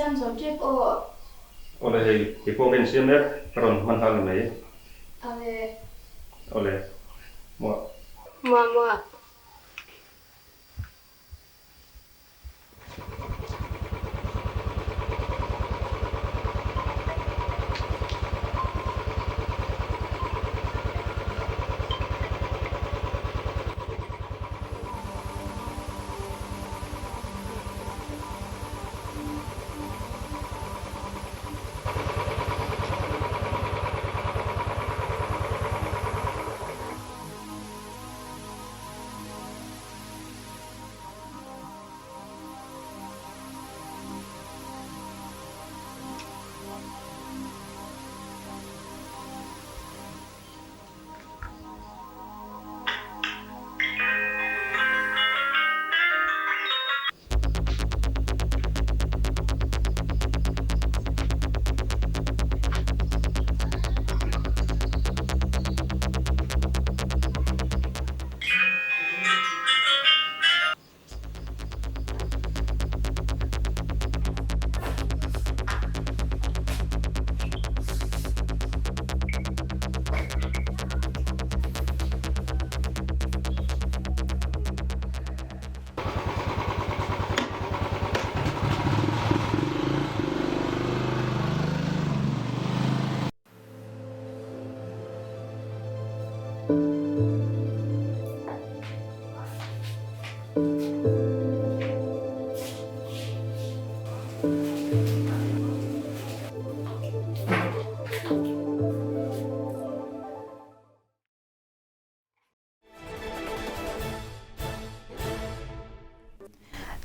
insiam zo tep aw. Awle hei, keipawh ka insiam mek, ka rawn hman nghal ni mai. Awle. Awle. Muah. Muah muah.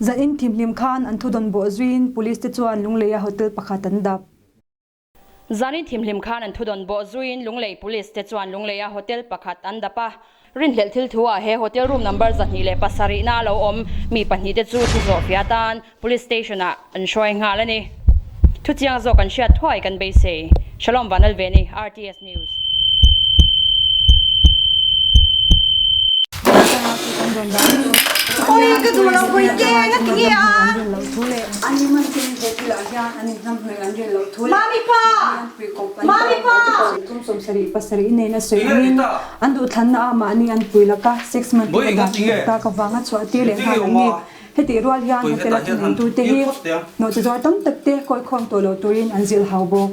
Zanin thimhlim khan an thudawn bawh zuiin Police te chuan Lungleia hotel pakhat an dap. Zanin thimhlim khan an thudawn bawh zuiin Lunglei Police te chuan Lungleia hotel pakhat an dap a. Rinhlelh thil thu ah he hotel room number 207 na a lo awm mi pahnih te chu thu zawh fia tan Police Station ah an hruai nghal a ni. Thuchiang zawk an hriat thuai kan beisei. Shalom Vanlalveni, RTS News. An duhthlanna ah mahni an pui laka sex man te dah tak avanga chhuah tir leh nghal an ni. Hetih rual hian hotel a thuneitute hi nawhchizuar tam tak te kawikhawm tawh lo turin an zilh hau bawk.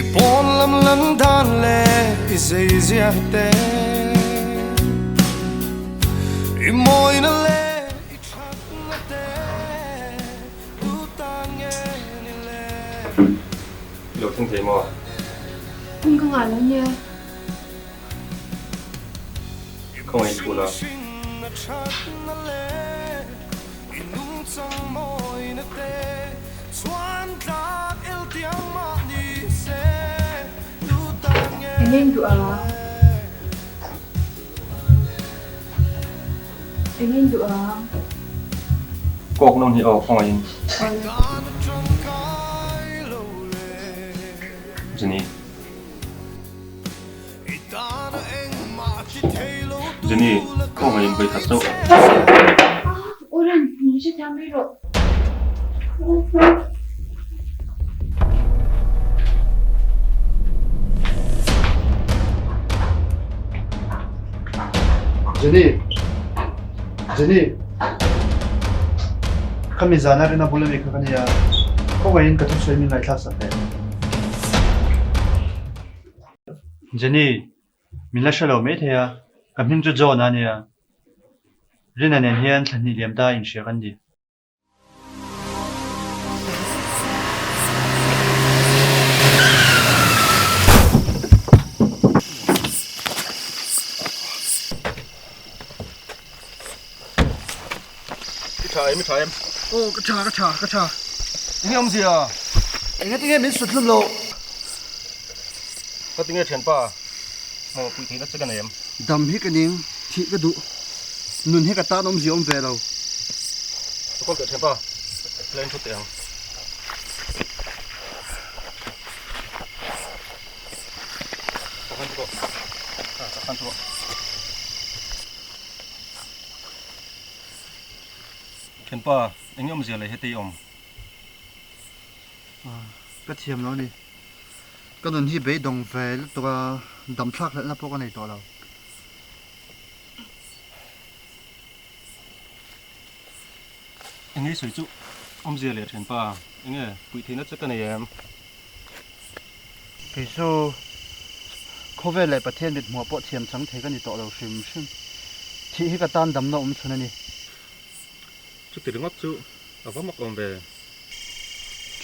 I pawn lam lan dan leh i zei zia te I mawina leh i thatna te Tu tan nge ni le. I lo thleng thei maw? Hun ka ngah lo nia. Ka ngaih thu la. Eng eng duh a? Eng in duh ang? Kawk nawn hi aw khawngaih in. Awle. Jenny. Jenny, khawngaih in vawikhat chauh. Oren, min hrethiam mai rawh. Jenny! Jenny! Ka mi zana rina bula mi kha ka nia. Khawngaihin ka thusawi min ngaithlak sak teh. Jenny, min la hre lo maithei a, ka hming chu John a nia. Rina nen hian thla hnih liam ta inhria kan ni. I tha em i tha em? Aw ka tha ka tha ka tha. Enge awmzia? Enge tinge min sut hlum loh? Ka tinge thianpa maw pui theihna che ka nei em? Dam hi ka ning, thih ka duh. Nun hi ka tan awmzia awm ve lo. Ka kawl teh thianpa, la in thut teh ang. Thianpa, eng awmzia leh heti awm? Ka thiam lo a ni. Ka nun hi beidawng ve lutuk a, dam thlak hlelhna pawh ka nei tawh lo. Eng nge sawi chu awmzia leh thianpa, eng nge puih theihna che ka nei em? Kei chu khawvel leh Pathian mit hmuah pawh thiam chang thei ka ni tawh lo hrim hrim. Thih hi ka tan damna awm chhun a ni. Chuti ringawt chu a va mak awm ve.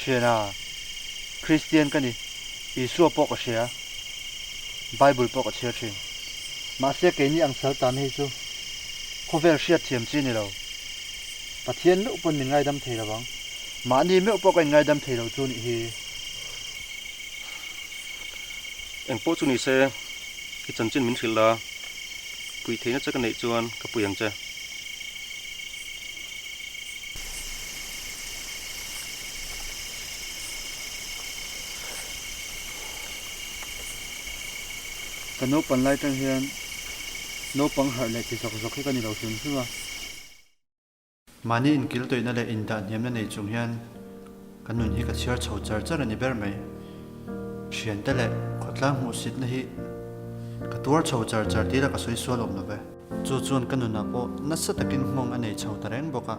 Thiana, Kristian ka ni. Isua pawh ka hria. Bible pawh ka chhiar thin. Mahse keini ang sal tan hei chu khawvel hriat thiam chi ni lo. Pathian meuh pawn min ngaidam thei lo ang. Mahni meuh pawh ka inngaidam thei lo chu nih hi. Eng pawh chu ni se, i chanchin min hrilh la, pui theihna che ka neih chuan ka pui ang che. Ka naupan lai tang hian naupang harh leh ti zawk zawk hi ka ni lo hrim hrim a. Mahni inkil tawihna leh indah hniamna nei chung hian ka nun hi ka chhiar chho char char a ni ber mai. Thiante leh khawtlang hmuhsitna hi ka tuar chho char char tih la ka sawi sual awm lo ve. Chu chuan ka nunah pawh nasa takin nghawng a nei chho ta reng bawk a.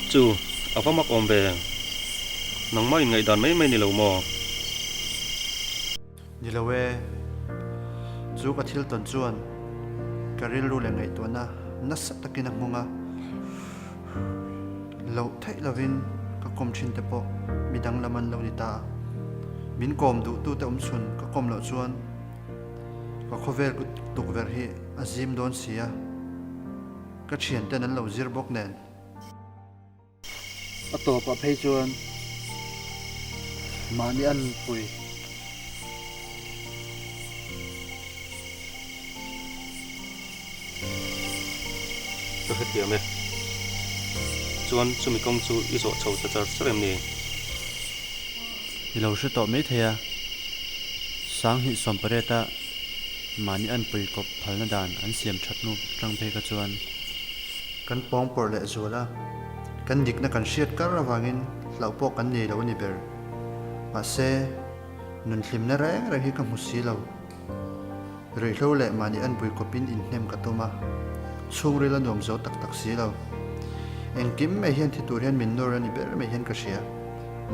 Chu, a va mak awm ve. Nangmah inngaihdan mai mai ni lo maw? Ni lo e. Chu ka thil tawn chuan ka rilru leh ngaihtuahna nasa takin a hmung a. Loh theih lovin ka kawm thin te pawh midang lam an lo ni ta a. Min kawm duhtute awm chhun ka kawm loh chuan ka khawvel tukverh hi a zim dawn si a. Ka thianten an lo zir bawk nen. A tawpah phei chuan mahni an pui. Ka hrethiam e. Chuan chumi kawng chu i zawh chho ta char char em ni? I lo hre tawh maithei a, Sanghnih sawmpariata Mahni an pui kawp phalna dan an siam that hnu tang phei kha chuan. Kan pawng pawrh leh zual a, kan dikna kan hriat kar avangin hlauh pawh kan nei lo a ni ber. Mahse, nun hlimna reng reng hi ka hmu si lo. Ruihhlo leh mahni an pui kawpin inhnem ka tum a, chhungril a nuam zo tak tak si lo. Engkim mai hian thi tur hian min nawr a ni ber mai hian ka hria.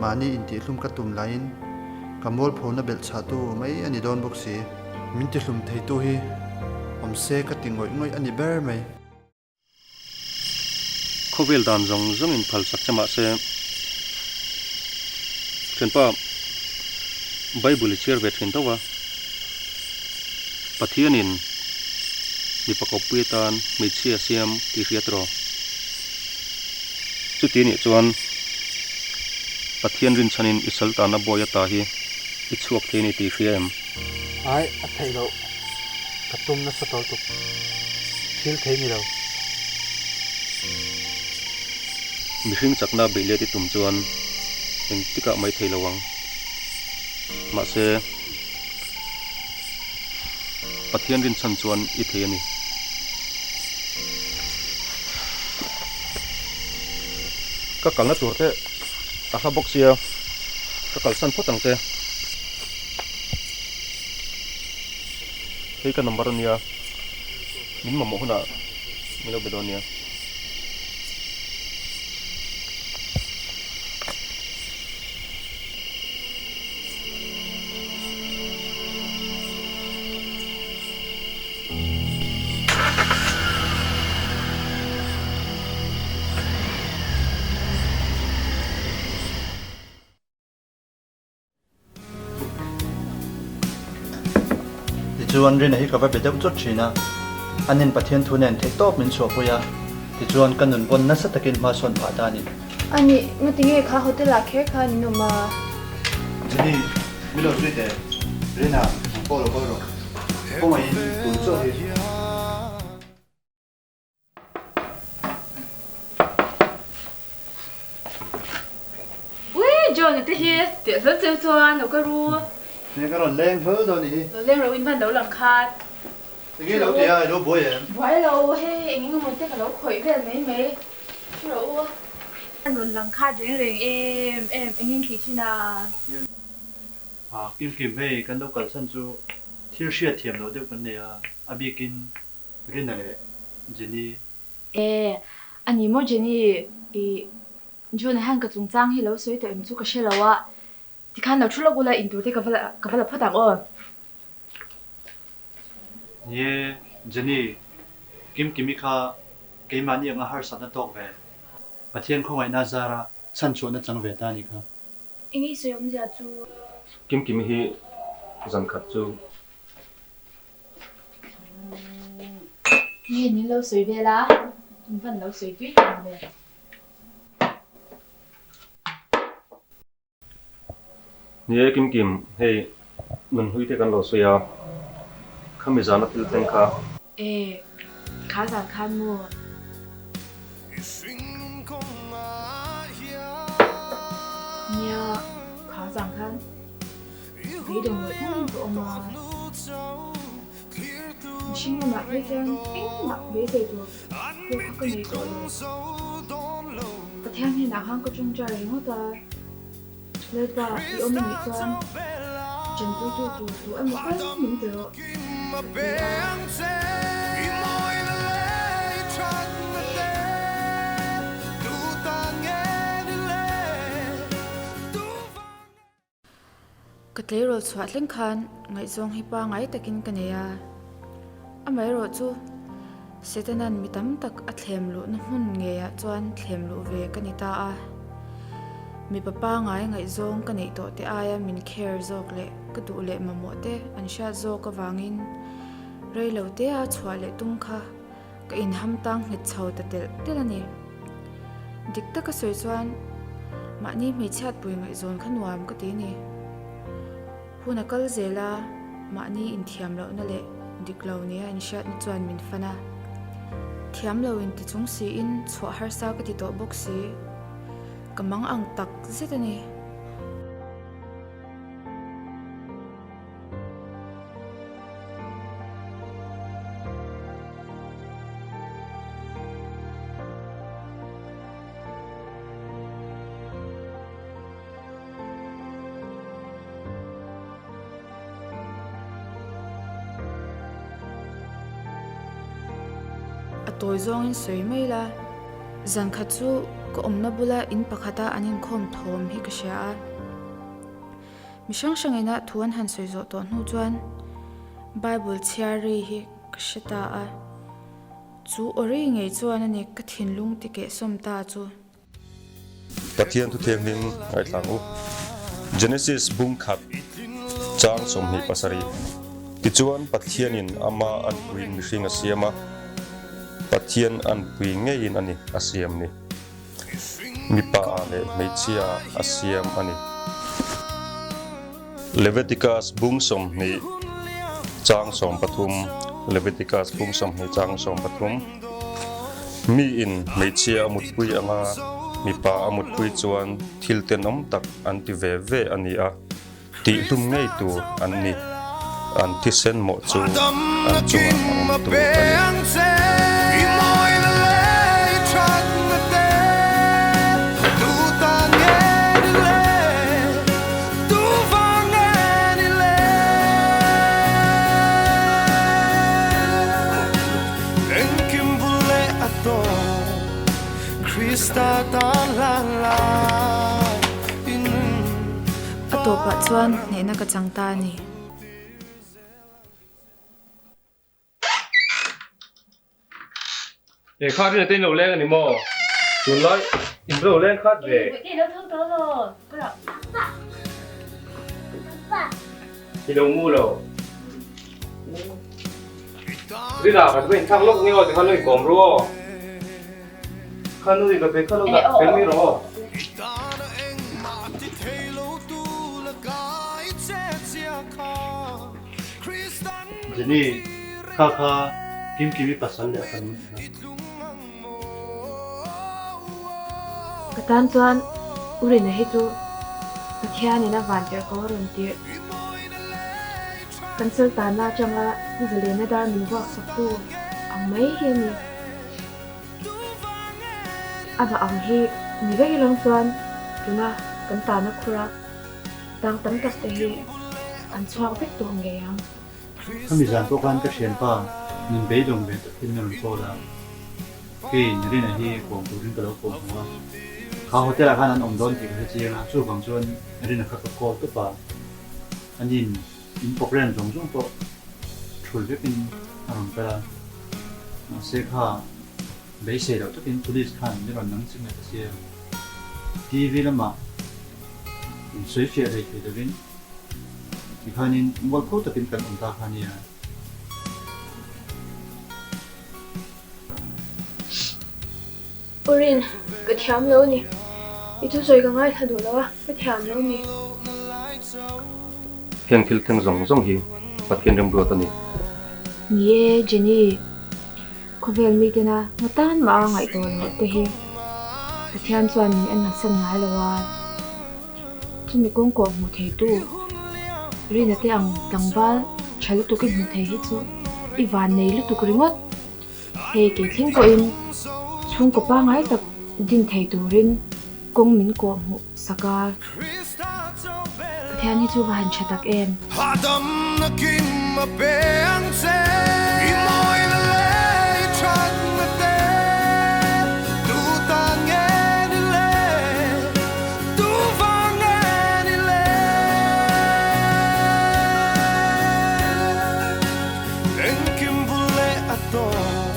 Mahni intihhlum ka tum laiin ka mualphona belh chhahtu mai a ni dawn bawk si. Min tihlum theitu hi awm se ka ti ngawih ngawih a ni ber mai. Khawvel dan zawng zawng in phal sak che mah se, Thianpa, Bible i chhiar ve thin tho a, Pathianin mipa kawppui atan hmeichhia siam tih hriat rawh. Chuti nih chuan. Pathian rinchhanin i saltana bawi ata hi i chhuak thei a ni tih i hria em? Ai, a theih loh. Ka tum nasa tawh tuk. Thil thei ni lo. Mihring chakna beih let i tum chuan engtikah mai thei lo ang. Mahse, Pathian rinchhan chuan i thei a ni. Ka kalna tur te a hla bawk sia, ka kalsan phawt ang che. Hei ka number a nia, min mamawh hunah min lo be dawn nia. Tichuan Rina hi ka va be deuh chawt thin a, anin Pathian thu nen theihtawp min chhuahpui a, tichuan ka nun pawn nasa takin hma sawn phah ta a ni. A nih, ngatinge kha hotel ah kher khan in awm a? Jenny, min lo zui teh. Rina, nang pawh lo kal rawh. Kawngaihin tun chauh hi. Ui, John-a te hi teh hlawl cheu chuan lo ka ru. Nge ka rawn leng hlawl dawn i hi. Lo leng ro in van lo lang khat. Enge lo ti a, i lo buai em? Buai lo, hei eng eng emaw te ka lo khawih vel mai mai. Thu rawh u. An rawn lang khat reng reng em em eng in tih thin a. A kim kim hei kan lo kalsan chu thil hriat thiam loh deuh kan nei a, a bikin Rina leh Jenny. E, a ni maw Jenny, i John-a hian ka chungchang hi lo sawi tawh em chu ka hre lo a, tikhan lo thu lawk ula intur te ka va ka va la phawt ang aw. Nie, Jenny, Kimkimi kha keimahni anga harsatna tawk ve. Pathian khawngaihna zara chhanchhuahna chang ve ta a nih kha. Eng i sawi awmzia chu? Kimkimi hi zan khat chu. Nge min lo sawi vel a, in van lo sawi tui tak ve. Ni e Kimkim, hei nunhlui te kan lo sawi a, khami zana thil thleng kha. E, kha zan khan maw? Nia, kha zan khan beidawng ngawih ngawih ka awm a. Mihring lamah phei chuan engmah beisei tur pawh kha ka nei tawh lo. Pathian hnenah khan ka tawngtai ringawt a, Lalpa i awm anih chuan tanpuitu tur tu emaw kal min ti rawh ka ti a. Ka tleirawl chhuah thleng khan ngaihzawng hi pangai takin ka nei a, amaherawh chu Setanan mi tam tak a thlem luhna hmun ngeiah chuan thlem luh ve ka ni ta a. Mipa pangai ngaihzawng ka neih tawh te aia min care zawk leh ka duh leh mamawh te an hriat zawk avangin reilo tea chhuah leh tum kha Ka inham tang nghet chho ta telh telh a ni. Dik taka sawi chuan mahni hmeichhiat pui ngaihzawn kha nuam ka ti a ni. Hun a kal zel a, mahni inthiam lohna leh dik lo nia inhriatna chuan min fan a. Thiam lo inti chung siin chhuah harsa ka ti tawh bawk si. Ka mang ang tak zet a ni. A tawi zawngin sawi mai la, zan khat chu ka awmna bula in pakhata an inkhawm thawm hi ka hria a. Mi hrang hrang ina thu an han sawi zawh tawh hnu chuan Bible chhiar ri hi ka hre ta a, chu aw ri ngei chuan a ni ka thinlung ti kehsawm ta chu. Pathian thuthianghlim ngaithlang u. Genesis bung khat chang 27 Tichuan Pathianin ama anpuiin mihring a siam a, Pathian anpui ngeiin a ni a siam ni. Mipa. Mipa ah leh hmeichhia ah a siam a ni. Leviticus bung 20 chang 13 Leviticus bung 20 chang 13 Miin hmeichhia a mutpui anga mipa a mutpui chuan thil tenawm tak an ti ve ve a ni a. Tihhlum ngei tur an ni. An thisen mawh chu an chungah a awm tur a ni. A tawpah chuan hnehna ka chang ta a ni. He kha rin ate in lo leng a ni maw? Tunlai in lo leng khat ve. I lo mu lo. Rina kan va inthlak lawk nge aw tikhan lo inkawm ru aw. Kha nu i ka pe kha lo dah fel mai rawh aw. Jenny, kha kha Kimkimi pasal leh a fanu a ni kha. Ka tan chuan U Rina hi chu Pathianin a van tirh ko a rawn tirh. Kan Sultana atanga Zalena dar min vuak saktu ang mai hi a ni. Amah ang hi ni vek ilawng chuan tuna kan tahna khura tang tam tak te hi an chhuak vek tawh ngei ang. Khami zan pawh khan ka thianpa min beidawng ve tak hian a rawn call a, kei Rina hi kawm turin ka lo kawm hmu a, kha hotel ah khan an awm dawn tih ka hre chiang a, chuvang chuan Rina kha ka call tawp a, ani'n In program zawng zawng pawh thul vekin a rawn kal a, mahse kha beisei loh takin police khan min rawn nang ching leh ta sia. TV lamah insawi fiah hlei thei lovin tikhanin mualpho takin kan awm ta kha nia. U Rin, ka thiam lo a ni. I thusawi ka ngaithla duh lo a, ka thiam lo a ni. Heng thil thleng zawng zawng hi Pathian remruat a ni. Ni e, Jenny, khawvel mitena ngatan mah a ngaihtuah loh te hi Pathian chuan min en hasan ngai lo a. Chumi kawng kawh hmuh theitu Rina te ang tlangval tha lutuk i hmuh thei hi chu i vannei lutuk ringawt. Hei kei thleng pawhin chhungkaw pangngai tak din thei turin kawng min kawh hmuh sak a, Pathian hi chu va han tha tak em. Engkim bul leh a tawp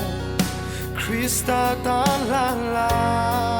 Krista tan hlan lai.